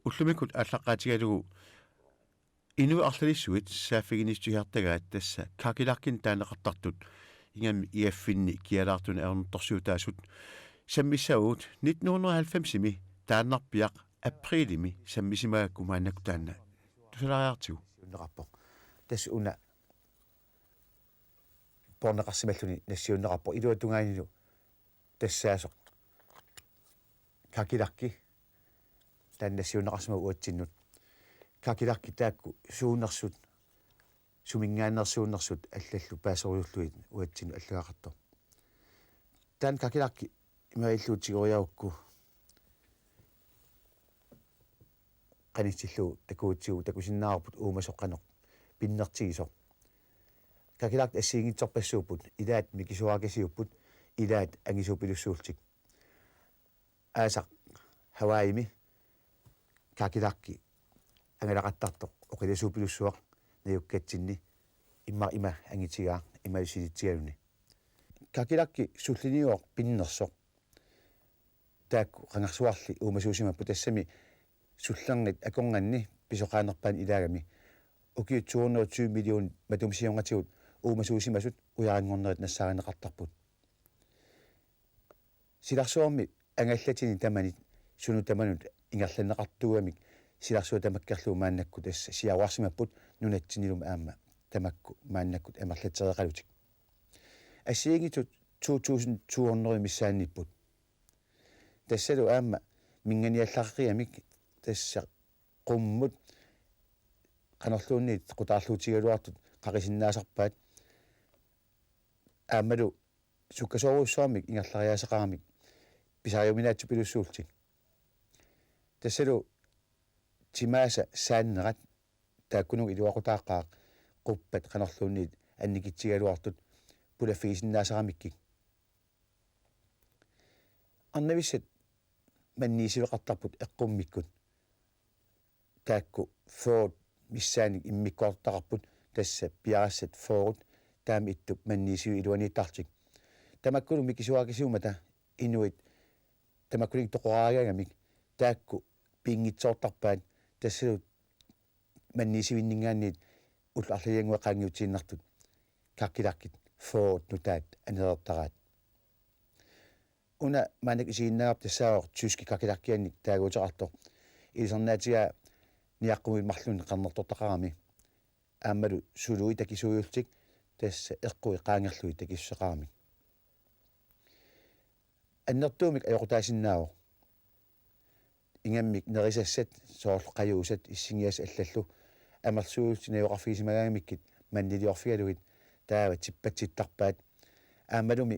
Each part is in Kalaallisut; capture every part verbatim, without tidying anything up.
Ullumikkut aallaqqaatigalugu inuit arlalissuit saaffiginnissusiartagaat tassa kakerlakkinik taaneqartartut ingammik I F-inni kialaartunik ajornartorsiutaasut sammissavagut. Nitten hundrede og halvfemsimi taannarpiaq aprilimi sammisimagakku maannakkut taanna tusalaariartigu. Siunneqarpoq. Tassa una poorneqarsimalluni nassiunneqarpoq iluatungaanilu tassaasoq kakerlakki taanna nassiunneqarsimavoq uatsinnut. Kakerlakkit taakku suunersut, suminngaanneersuunersut allallu paaserusullugit uatsinnut allagaqartoq. Taanna kakerlakki imaluunniit tigoriarukku qanitsillugu takugutsigu takusinnaavarput uumasoq qanoq pinnertigisoq. Kakerlakki assigiinngitsorpassuupput, ilaat mikisuarakasiupput, ilaat angisuupilussuullutik. Aasaq Hawaiimi kakerlakki angalaqattartoq oqilasuupilussuaq najukkatsinni, immaqa ima angitigaa imaluunniit silitsigaluni. Kakerlakki sulliniuvoq pinnersoq. Taakku qangarsuarli uumasuusimapput, tassami sullernit akornanni pisoqaanerpaani ilaagami. Ukiut to hundrede og tyve million matuma siornatigut uumasuusimasut ujaranngornerit nassaarineqartarput. Silarsuarmi angallatini tamanit sunut tamanut ingerlanneqartuugamik silarsuaq tamakkerlugu maannakkut tassa siaruarsimapput nunatsinnilu aamma tamakku maannakkut amerlatsereeqalutik. Assigiinngitsut to tusind to hundrede missaanniipput. Tassalu aamma minganiallaqqigamik tassa qummut qanorluunniit qutaarluutigigaluartut qaqisinnaasarpaat. Aammalu sukkasoorujussuarmik ingerlariaaseqaramik pisariuminaatsupilussuullutik. Tassalu timaasa saannerat taakkununnga iluaqutaaqaaq, quppat qanorluunniit annikitsigigaluartut pulaffigisinnaasaramikku. Arnavissat manniisiveqartarput eqqummikkut. Taakku fyrret missaannik immikkoortaqarput, tassa piarassat fyrret, taama ittup manniisiviup iluaniittarlutik. Tamakkulu mikisuarakasiummata inuit tamakkuninnga toqoraariagamik taakku piinngitsoortarpaat, tassalu manniisivinninngaanniit ullut arlaliannguit qaangiutiinnartut kakerlakkit fyrret nutaat anereertaraat. Una maannakkut isiginnaavarput tassaavoq tyskit kakerlakkiannik taaguuteqartoq. Ilisarnaatigaa niaqqumut marlunnik qernertortaqarami. Aammalu sului takisuujullugit, tassa eqquit qaangerlugit takissuseqaramik. Annertuumik ajoqutaasinnaavoq. Ingammik nerisassat, soorlu qajuusat, issingiassat allallu amerlasuujullugit najugaqarfigisimagaangamikkit manniliorfigalugit taava tippatsittarpaat. Aammalumi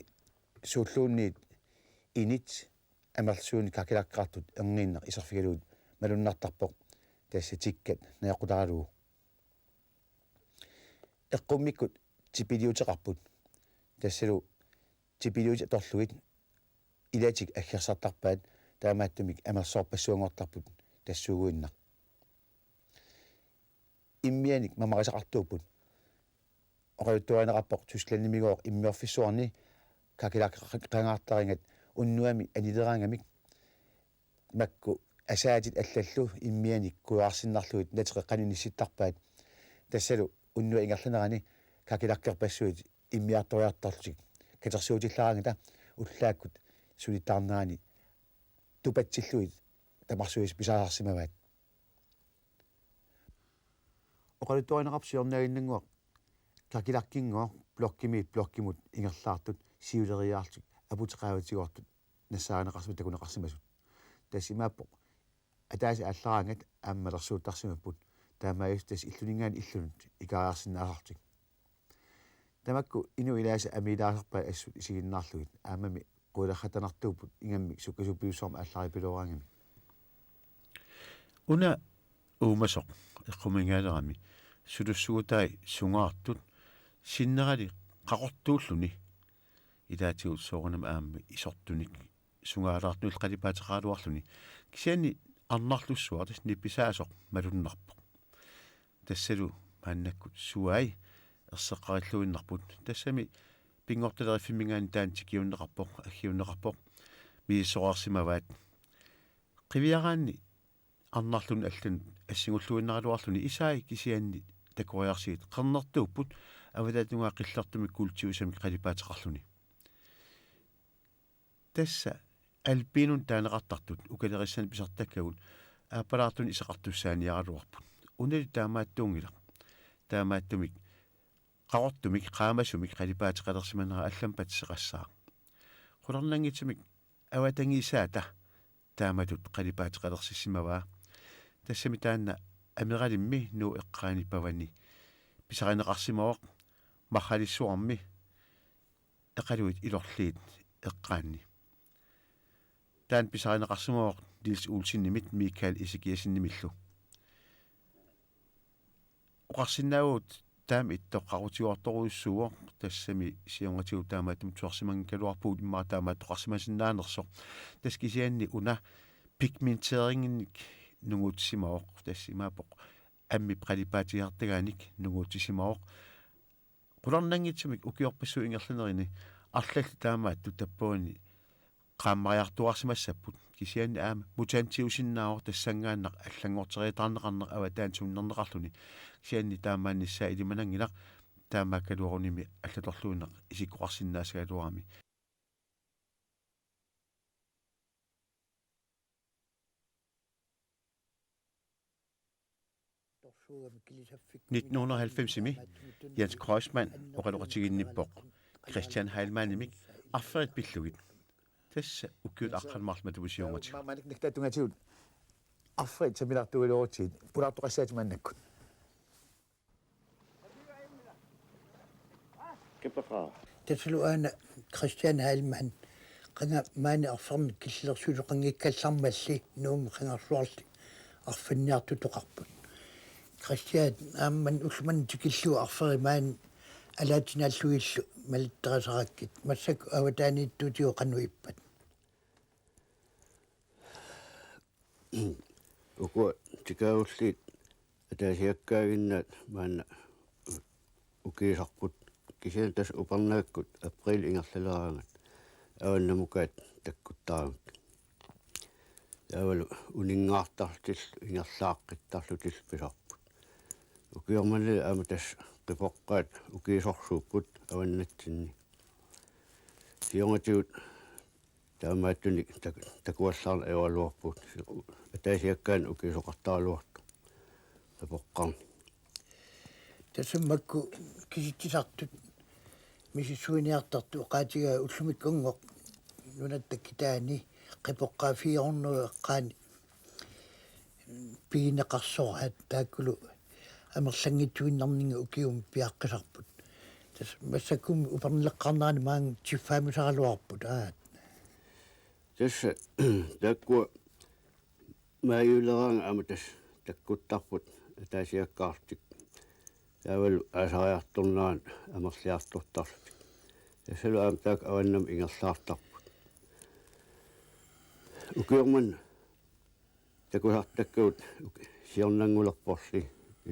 suulluunniit init amerlasuunik kakerlakkeqartut erniinnaq iserfigalugit malunnartarpoq, tassa tikkat najoqqutaralugu. Eqqummikkut tipiliuteqarput. Tassalu tipiliutit atorlugit ilatik aggersartarpaat, taamaattumik amerlasoorpassuanngortarput tassuuguinnaq. Immianik mamarisaqartuupput. Oqaluttuarineqarpoq Tysklandimigooq immiorfissuarni kakerlakkeqangaartarinngat unnuami anileraangamik makku asaatit allallu immianik kujaarsinnarlugit nateqeqqani nissittarpaat. Tassalu unnuap ingerlanerani kakerlakkerpassuit immiartoriartorlutik katersuutillaraangata ullaakkut sulittaarnerani tupatsillugit tamarsuisa pisaasarsimavaat. Oqaluttuarineqarpoq siornaaginnannguaq kakerlakkinngooq blokkimiit blokkimut ingerlaartut siuleriaarlutik aputit qaavatigoortut nassaarineqarsimasut takuneqarsimasut. Tassa imaappoq ataaseq aallaraangat aamma malersuuttarsimapput, taamaalillutik tassa illuninngaanniit illunut ikariarsinnaasarlutik. Tamakku inuit ilaasa amiilaasarpaat assut isiginnaarlugit, aammami quilerratanartuupput ingammik sukkasuupilussuarmik aallaripiloraangamik. Una uumasoq eqqumiigalerami sulussugutai sungaartut sinnerali qaqortuulluni ilaatigut soorunami aamma isortunik sungaalaartunillu qalipaateqaraluarluni, kisianni arnarlussuaq tassa nipisaasoq malunnarpoq. Tassalu maannakkut suai erseqqarilluinnarput. Tassami Pinngortitaleriffimminngaanniit taanna tikiunneqarpoq, aggiunneqarpoq, misissoraarsimavaat. Qiviaraanni arnarluni allanut assinguulluinnaraluarluni isai kisianni takoriarsigit qernertuupput avataatungaa qillertumik kuultiusamik qalipaateqarluni. Tassa albiinun taaneqartartut ukalerissani pisartakkagut aappalaartuni iseqartussaaniaraluarput. Unali taamaattuunngilaq. Taamaattumik qaqortumik qaamasumik qalipaateqalersimanera allamik patsiseqassaaq. Qularnanngitsumik avatangiisaata taamatut qalipaateqalersissimavaa. Tassami taanna Ameralimmi Nuup eqqaani pavani pisarineqarsimavoq, marralissuarmi eqaluit ilorliit eqqaanni. Taanna pisarineqarsimavoq Niels Olsenimit Michael Ezekiassenimillu. Oqarsinnaavugut taama ittoqqaqutigoortorujussuuvoq, tassami siornatigut taamaattumik tusarsimanngikkaluarpugut immaqa taamaattoqarsimasinnaanersoq. Tassa kisianni una pigmenteringimik nunguutissimavoq, tassa imaappoq ammip qalipaatigisartagaanik nunguutissimavoq. Qularnanngitsumik ukiorpassuit ingerlanerini arlallit taamaattut tappavani qaammariartuaarsimassapput. Kisianni aamma mutantiusinnaavoq tassanngaannaq allanngorteriataarneqarneq avataani sunnerneqarluni. Kisianni taamaannissaa ilimananngilaq, taamaakkaluarunimi allatorluinnaq isikkoqarsinnaassagaluarami. Nitten hundrede og halvfemsimi Jens Kreutzmann oqaloqatigiinnippoq Christian Heilmannimik arferit pillugit. Tassa ukiut aqqaneq-marluk matuma siornatigut. Maannakkut niktaatungatigut arferit sammilaartugaluarutsigit pulaartoqassaatit maannakkut. Kippeqaa. Tassalu aana Christian Heilmann, qanga maani arfermik killilersuisoqanngikkallarmalli Nuummi qangarsuarli arfinniartutoqarput. Christian, aamma ullumimut tikillugu arferit maani alaatsinaallugillu malittarasarakkit, massakkut avataaniittutigut qanoq ippat? Ukua tikaagulliit ataasiakkaaginnaat maanna ukiisarput, kisianni tassa upernaakkut apriilip ingerlaleraangat avannamukaat takkuttaramik. Taavalu uninngaartarlutillu ingerlaaqqittarlutillu pisarput. Ukioq manna aamma tassa qipoqqaat ukiisorsuupput avannatsinni. Siornatigut taamaattunik tak-, takuallaarneq ajoraluarpugut. Ataasiakkaanut ukiisoqartaraluartoq qipoqqaarneq. Tassa makku kisitsisartut misissuiniartartut oqaatigaa ullumikkunngoq nunatta kitaani qipoqqaat fire hundrede eqqaani pigineqarsoraat, taakkulu amerlanngitsuinnarninga ukiumut piaqqisarput. Tassa massakkummi upernaqqaarnerani maanga tiffaamisaraluarput, aat. Tassa taakkua maajuleraangat aamma tassa takkuttarput ataasiakkaarlutik. Taavalu aasariartornerat amerliartortarlutik. Tassalu aamma taakku avannamut ingerlaartarput. Ukioq manna takusartakkagut uk-, siornanngulerporli,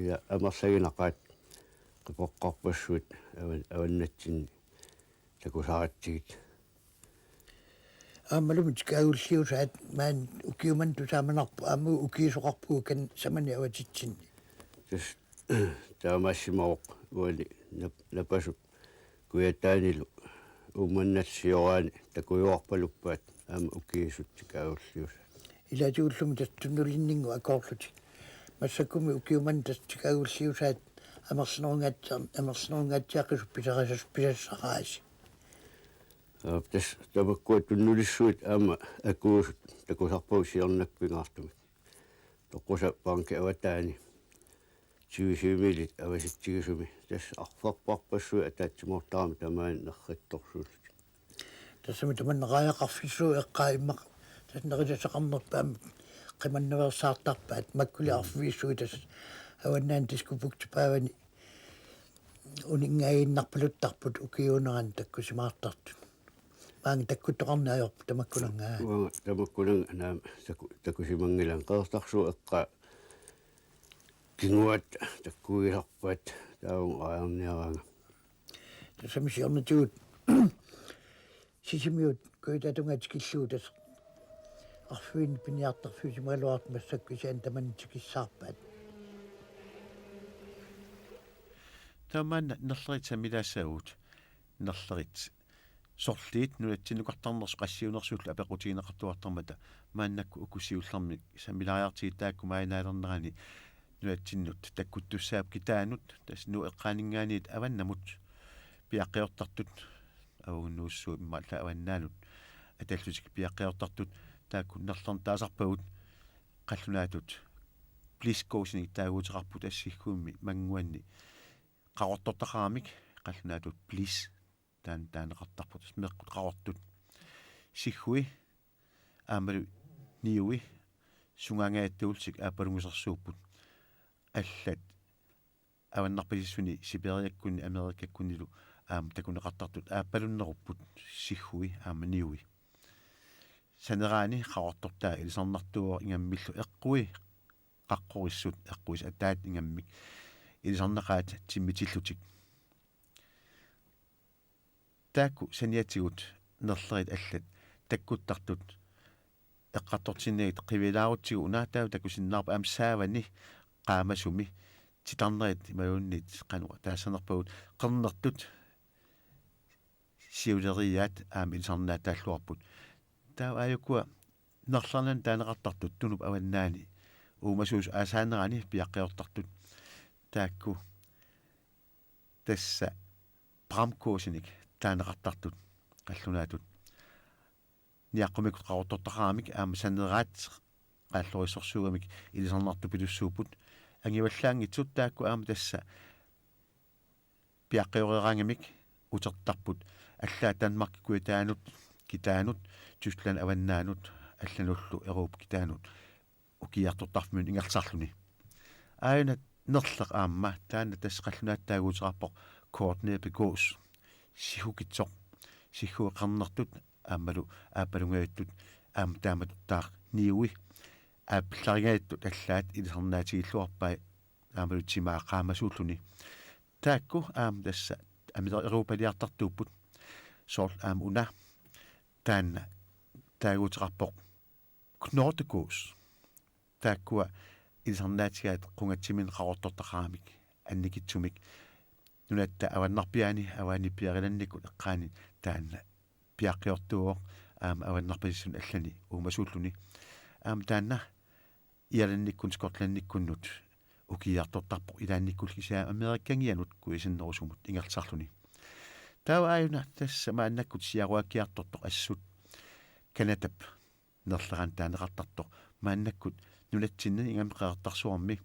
ila amerlaginaqaat qipoqqarpassuit avan-, avannatsinni takusaratsigit. Aammalumi tikaagulliusaat maani ukiumut tusaamanarpoq, aamma ukiisoqarpugut kan samani avatitsinni. Tassa taamaassimavoq uani nap-, Napasup kujataanilu Uummannap sioraani takujuarpaluppaat aamma ukiisut tikaagulliusaat. Ilaatigut ullumi tassa tunnulinninnguit akoorlutik. Massakkummi ukiumut tassa tikaagulliusaat amerlanerungaatsiar-, amerlanerungaatsiaqisut pisarisas-, pisassaraasi. Aap, tassa tamakkua tunnulissuit aamma akuusut takusarpagut siornakkut pingaartumik. Toqusaq banki avataani tyve syvmiilit avasitsigisumi. Tassa arferparpassuit ataatsimoortarami tamaani nerrittorsuullutik. Tassami tamanna raajarfissuup eqqaa immaqa tassa nerisassaqarnerpaamik qimannaveersaartarpaat, makkuli arfivissuit tassa Avannaani Diskobugtip paavani uninngaaginnarpaluttarput ukiuunerani takkusimaartartut. Maanga takkuttoqarneq ajorput tamakkunannga. Uanga tamakkunannga naamik taku-, takusimanngilanga, Qeqertarsuup eqqaa kinguaat takkugisarpaat taavunga raajarniaraanga. Tassami siornatigut Sisimiut kujataatungaa tikillugu tassa Arfineq-piniartarfiusimagaluartut massakkut kisianni tamanna tikissaarpaat. Tamanna nerlerit sammilaassaagut. Nerlerit sorliit nunatsinnukartarnersut qassiunersullu apeqqutigineqartuartarmata maannakkut uku siullermik sammilaariartigit taakku maajinaalernerani nunatsinnut takkuttussaapput kitaanut, tassa Nuup eqqaaninngaanniit avannamut piaqqiortartut, avannussuup immaqa avannaanut atallutik piaqqiortartut, taakku nerlerneq taasarpagut. Qallunaatut Bliss Gåsinik taaguuteqarput, tassa sigguimmi mannguanni qaqortortaqaramik, qallunaatut Bliss taanna taaneqartarpoq, tassa meqqut qaqortut. Siggui aammalu niui sungaangajattullutik aappalungusersuupput. Allat avannarpasissuni Sibiriakkunni Amerikakkunnilu aamma takuneqartartut aappalunnerupput, siggui aamma niui. Saneraani qaqortortaa ilisarnartuuvoq ingammillu eqqui qaqqorissut, eqquisat ataat ingammik ilisarnaqaat timmitillutik. Taakku saniatigut nerlerit allat takkuttartut eqqartortinnagit qivialaarutsigu una taava takusinnaavarput aamma saavani qaamasumi titarnerit imaluunniit qanoq taassanerpagut, qernertut siuleriiaat aamma ilisarnaataalluarput. Taava aajukua nerlernani taaneqartartut Tunup avannaani uumasuusut aasaanerani piaqqiortartut. Taakku tassa Bram Gåsinik taaneqartartut qallunaatut. Niaqqumikkut qaqortortaqaramik aamma saneraat qaallorissorsuugamik ilisarnartupilussuupput. Angivallaanngitsut taakku aamma tassa piaqqioreeraangamik utertarput. Allaat Danmarkip kujataanut, kitaanut, Tysklandip avannaanut, allanullu Europap kitaanut ukiiartortarfimmiunut ingerlasarluni. Aajuna nerleq aamma taanna tassa qallunaatut taaguuteqarpoq kortnæbbet gås, siggukitsoq, siggui qernertut aammalu aappalungajattut, aamma taamatuttaaq niui aappallaringajattut allaat ilisarnaatigilluarpai aammalu timaa qaamasuulluni. Taakku aamma tassa amer-, Europaliartartuupput, soorlu aamma una taanna taaguuteqarpoq knortegås. Taakkua ilisarnaatigaat qungatsiminnik qaqortortaqaramik annikitsumik. Nunatta avannarpiaani avaaniippiarilannikkut eqqaani taanna piaqqiortuuvoq aamma avannarpasissunik allani uumasuulluni. Aamma taanna Irlandikkut Skotlandikkunnut ukiiartortarpoq, ilaannikkullu kisianni Amerikkangianut kuisinnerusumut ingerlasarluni. Taava aajuna tassa maannakkut siaruakkiartortoq assut Canadap nerlerani taaneqartartoq. Maannakkut nunatsinni ingammik Qeqertarsuarmi,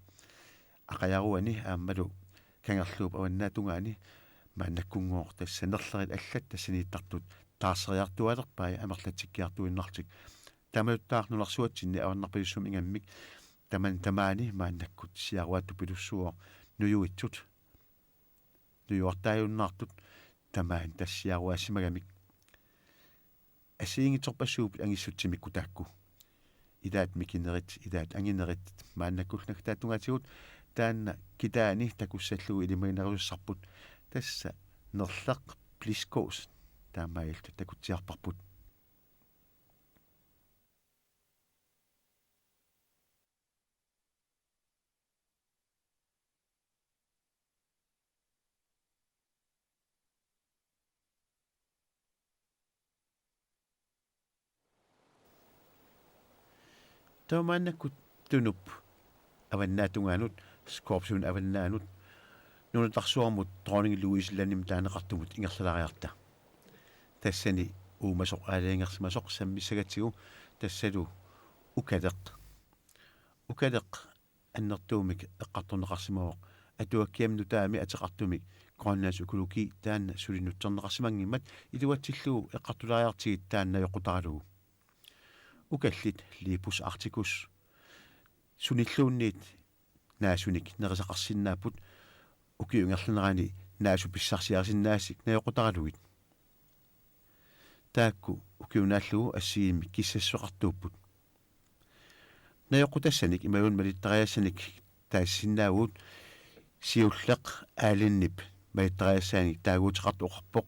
Aqajaruani aammalu Kangerluup avannaatungaani maannakkunngooq tassa nerlerit allat tassaniittartut taarseriartuaalerpai amerlatsikkiartuinnarlutik. Taamatuttaaq nunarsuatsinni avannarpasissumi ingammik tamanna tamaani maannakkut siaruattupilussuuvoq nujuitsut, nujuartaajunnaartut tamaani tassa siaruaassimagamik. Assigiinngitsorpassuupput angissutsimikkut taakku. Ilaat mikinerit, ilaat anginerit maannakkullu naggataata tungaatigut taanna kitaani takussallugu ilimaginerusussarput. Tassa nerleq Bliss Gås taamaalilluta takutsiarparput. Taava maannakkut Tunup avannaatungaanut, Skorpioninut avannaanut, nunatarsuarmut Dronning Louise Landimik taaneqartumut ingerlalaariarta. Tassani uumasoq aalajangersimasoq sammissagatsigu tassalu Ukaleq. Ukaleq annertuumik eqqartorneqarsimavoq. Atuakkiami nutaami ateqartumik Grønlands økologi taanna suli nutserneqarsimanngimmat iluatsillugu eqqartulaariartigit taanna najoqqutaralugu. Ukallit Lepus arcticus sunilluunniit naasunik nerisaqarsinnaapput, ukiup ingerlanerani naasut pissarsiarisinnaasut najoqqutaralugit. Taakku ukiup naallugu assigiimmik kissassuseqartuupput. Najoqqutassanik imaluunniit malittariassanik taasinnaavugut, siulleq Allenip malittariassaanik taaguuteqartoq oqarpoq: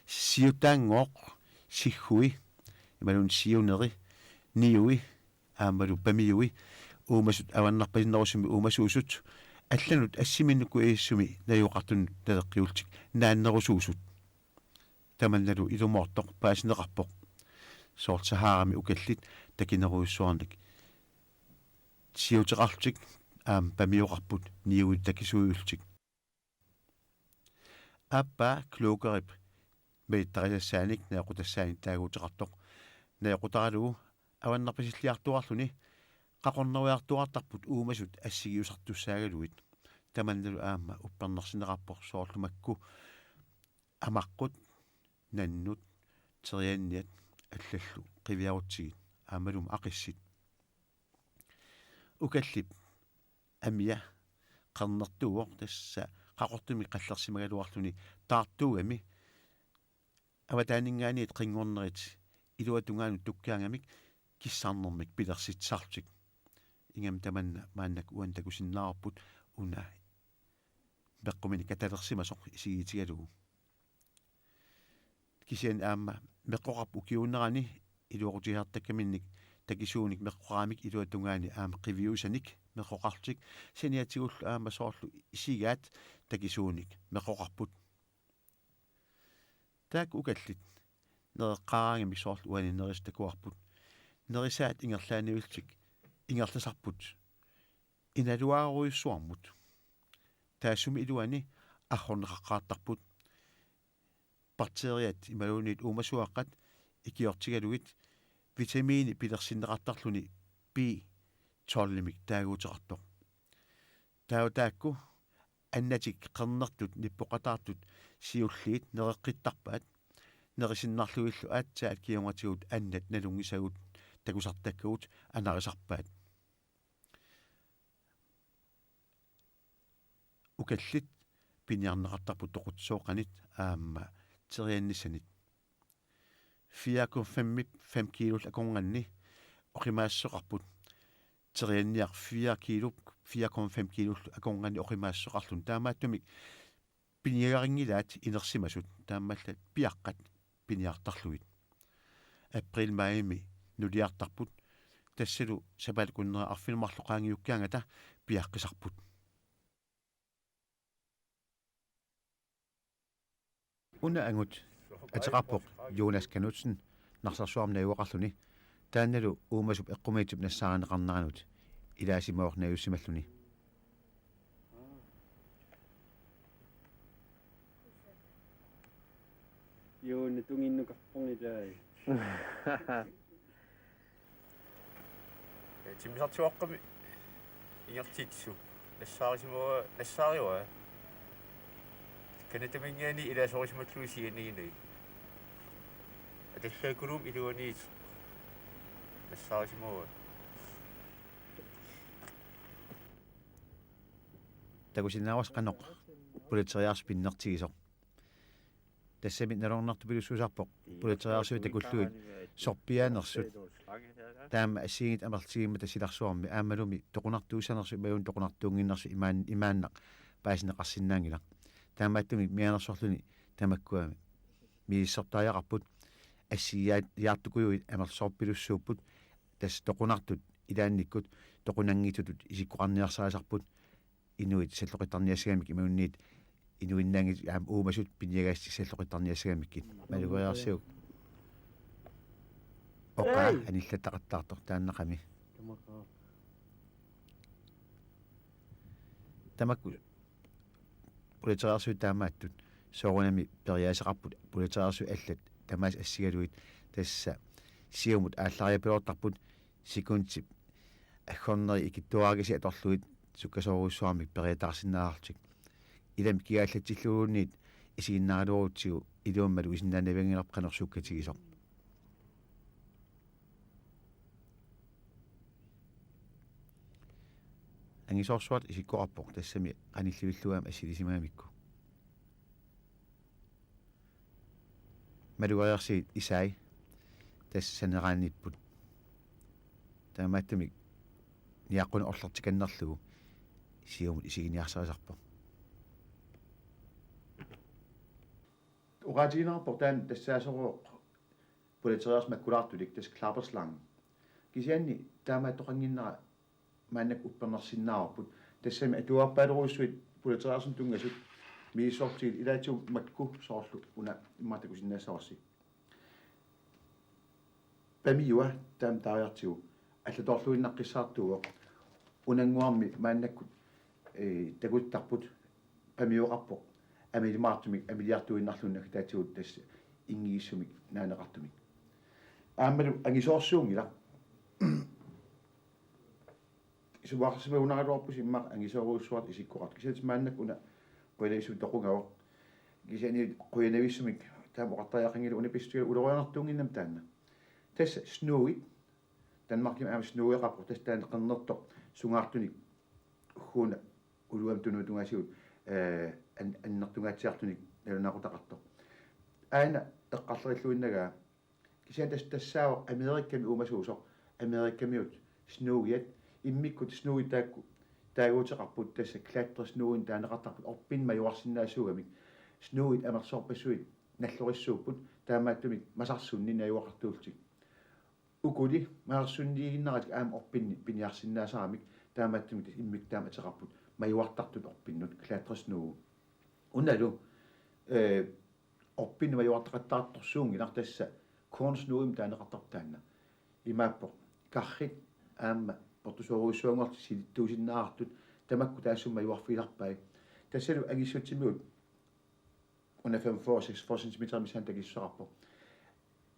Siutaanngooq siggui imaluunniit siuneri niui aammalu pamiui uumasut avannarpasinnerusumi uumasuusut allanut assiminnut kujassumi najugaqartunut naleqqiullutik naannerusuusut. Tamannalu ilumoortoq paasineqarpoq. Soorlu Saharami ukallit takinerujussuarnik siuteqarlutik aamma pamioqarput niuit takisuujullutik. Aappaa Klogerip malittarisassaanik najoqqutassaanik taaguuteqartoq. Najoqqutaralugu avannarpasilliartuarluni qaqornerujartuartarput uumasut assigiusartussaagaluit. Tamannalu aamma uppernarsineqarpoq soorlu makku amaqqut, nannut, terianniat allallu qiviarutsigit aammalumi aqissit. Ukallip amia qernertuuvoq tassa qaqortumik qallersimagaluarluni taartuugami avataaninngaanniit qinngornerit iluatungaanut tukkaangamik kissarnermik pilersitsisarlutik. Ingammik tamanna maannakkut uani takusinnaavarput una meqquminik katalersimasoq isigiitigalugu. Kisianni aamma meqqoqarpoq ukiuunerani iluaqutigisartakkaminnik takisuunik meqqoqaramik iluatungaani aamma qiviusanik meqqoqarlutik saniatigullu aamma soorlu isigaat takisuunik meqqoqarput. Taakku ukallit nereqqaaraangamik soorlu uani nerisat takuarput. Nerisaat ingerlaannavillugit ingerlasarput inaluarujussuarmut. Taassuma iluani arrorneqaqqaartarput. Bakteriat imaluunniit uumasuaqqat ikiortigalugit vitamiini pilersinneqartarluni B tolvimik taaguuteqartoq. Taava taakku annatik qernertut nippoqataartut siulliit nereqqittarpaat. Nerisinnarlugillu aatsaat kingornatigut annat nalunngisagut takusartakkagut anarisarpaat. Ukallit piniarneqartarput toqutsisooqqanit aamma teriannissanit. Fire komma fem kiilullu akornanni oqimaassuseqarput. Terianniaq fire kiilu, fire komma fem kiilullu akornanni oqimaassuseqarluni. Taamaattumik piniagarinngilaat inersimasut taamaallaat piaqqat piniartarlugit. April-majimi nuliartarput, tassalu sapaatip akunnera arfineq-marluk qaangiukkaangata piaqqisarput. Una angut ateqarpoq Jonas Knudsen Narsarsuarmi najugaqarluni, taannalu uumasup eqqumiitsup nassaarineqarneranut ilaasimavoq najussimalluni. Juuna tunginnukarpunga ilai. Timmisartuaqqami ingerlititsu. Nassaarisimavaa, nassaarivaa. Kanataminngaanniit ilaasorisimallugu sianiginai. Atallaakkuluumik iluaniit nassaarisimavaa. Takusinnaavasi qanoq pulateriaarsup pinnertigisoq. Tassami nalornartupilussuusarpoq pulateriaarsuit takullugit sorpiaanersut. Taama assigiinngitsut amerlatigimmata silarsuarmi aammalumi toqunartuussanersut imaluunniit toqunartuunnginnersut imaan-, imaannaq paasineqarsinnaanngilaq. Taamaattumik mianersorluni tamakkua misissortariaqarput assigiiaat-, -iartukujuit amerlasoorpilussuupput, tassa toqunartut ilaannikkut toqunanngitsutut isikkoqarniarsarisarput, inuit salloqittarniassagamikkit imaluunniit inuinnaanngitsut aamma uumasut piniagaassuseq salloqittarniassagamikkit. Malugeriarsiuk. Oqaa, hej, anillattaqattaartoq taannaqami. Tamakku. Tamakku pulateriaarsuit taamaattut soorunami periaaseqarput, pulateriaarsuit allat tamaasa assigalugit, tassa siumut aallariapiloortarput, sekundip aggorneri ikittuaragisi atorlugit sukkasoorujussuarmik periataarsinnaasarlutik. Ilami kigaallatsilluunniit isiginnaaraluarutsigu iluamik malugisinnaanavianngilarput qanoq sukkatigisoq. Angisoorsuartut isikkoqarpoq tassami qanillivillugu aamma assilisimagamikku. Malugeriarsigit isai tassa saneraaniipput. Taamaattumik niaqqunaq orlertikannerlugu siumut isiginiarsarisarpoq. Oqaatigineqarpoq taanna tassaasoruvoq pulateriaarsup makkulaartulik, tassa klapperslange. Kisianni taamaattoqannginnera maannakkut uppernarsinnaavarput. Tassami atuarpaalerujussuit pulateriaarsut tunngasut misissortigit ilaatigut makku soorlu una immaqa takusinnaassavarsi. Pamiua taama taariartigu allatorluinnaqqissaartuuvoq. Unannguarmi maannakkut ee, takuttarput pamioqarpoq amilimaartumik amiliartuinnarlugu naggataatigut tassa inngigissumik naaneqartumik. Aammalu angisoorsuunngilaq. Isumaqarsimagunaraluarpusi immaqa angisoorujussuartut isikkoqartut. Kisianni maannakkut una qujanavissumik toqungavoq. Kisianni qujanavissumik taama oqartariaqanngilaq una pissutigalugu ulorianartuunnginnami taanna. Tassa snuit Danmarkimi aamma snueqarpoq tassa taanna qernertoq sungaartunik ugguuna uluami tunuutungaasigut, ee, an-, annertungaatsiartunik nalunaaqutaqartoq. Aana eqqarlerilluinnagaa kisianni tassa tassaavoq Amerikami uumasuusoq, Amerikamiut snuiat, immikkut snuit taakku taaguuteqarput tassa klatresnuinik taaneqartarput orpinnut majuarsinnaasuugamik, snuit amerlasoorpassuit nallorissuupput taamaattumik masarsunni najugaqartuullutik. Ukuli masarsunniiginnaratik aamma orpinni piniarsinnaasaramik taamaattumik tassa immikkut taama ateqarput majuartartut orpinnut klatresnuit. Unalu, ee, orpinnut majuartaqattaartorsuunngilaq tassa kornsnuimik taaneqartarpoq taanna. Imaappoq karrit aamma portusoorujussuanngorlutik silittuusinnaartut tamakku taassuma majuarfigilarpai. Tassalu angissutsimigut una femogfyrre seksogfyrre centimeter missaani takissuseqarpoq.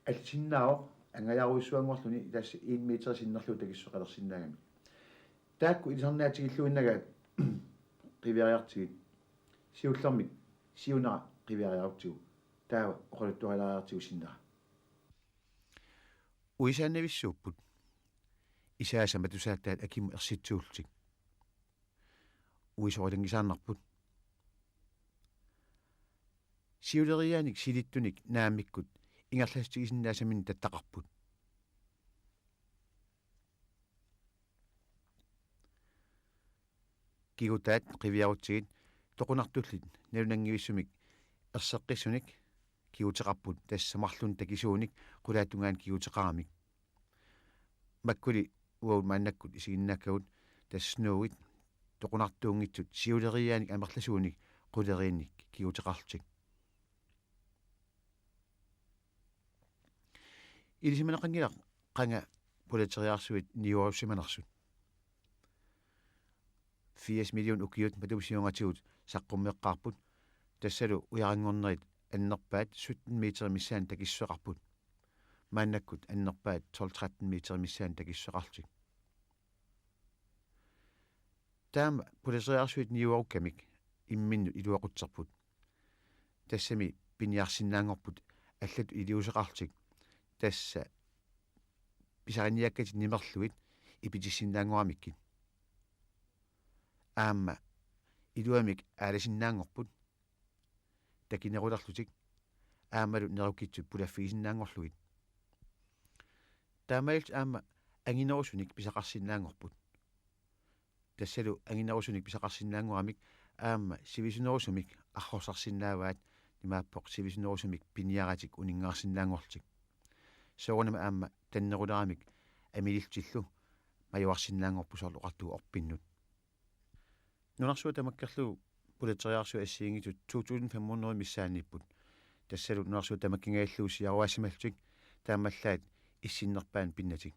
Allisinnaavoq angajaarujussuanngorluni tassa en meter sinnerlugu takissuseqalersinnaagamik. Taakku ilisarnaatigilluinnagaat qiviariartigit siullermik siunera qiviariarutsigu taava oqaluttuarilaariartigu sinnera. Uisaannavissuupput. Isaasa matusaataat akimut ersittuullutik. Uisorilanngisaannarput. Siuleriaanik silittunik naammikkut ingerlassutigisinnaasaminik tattaqarput. Kigutaat qiviarutsigit toqunartullit nalunanngivissumik erseqqissunik kiguteqarput tassa marlunnik takisuunik qulaatungaani kiguteqaramik. Makkuli uagut maannakkut isiginnaakkagut tassa snuit toqunartuunngitsut siuleriaanik amerlasuunik quleriinnik kiguteqarlutik. Ilisimaneqanngilaq qanga pulateriaarsuit niuerussimanersut. Firs million ukiut matuma siornatigut saqqummeqqaarput, tassalu ujaranngornerit annerpaat sytten meter missaani takissuseqarput. Maannakkut annerpaat tolv tretten meter missaani takissuseqarlutik. Taama pulateriaarsuit niuerukkamik imminnut iluaqutserput. Tassami piniarsinnaanngorput allatut iliuuseqarlutik. Tassa pisariniakkatik nimerlugit ipitissinnaanngoramikkit. Aamma iluamik aalasinnaanngorput. Takinerulerlutik aammalu nerukitsut pulaffigisinnaanngorlugit. Taamaalillutik aamma anginerusunik pisaqarsinnaanngorput. Tassalu anginerusunik pisaqarsinnaanngoramik aamma sivisunerusumik arrorsarsinnaavaat, imaappoq sivisunerusumik piniaratik uninngaarsinnaanngorlutik. Soorunami aamma tanneruleramik amilillutillu majuarsinnaanngorput soorlu oqartugut orpinnut. Nunarsuaq tamakkerlugu pulateriaarsuit assigiinngitsut to tusind fem hundrede missaanniipput. Tassalu nunarsuaq tamakkingajallugu siaruaassimallutik taamaallaat issinnerpaanut pinnatik.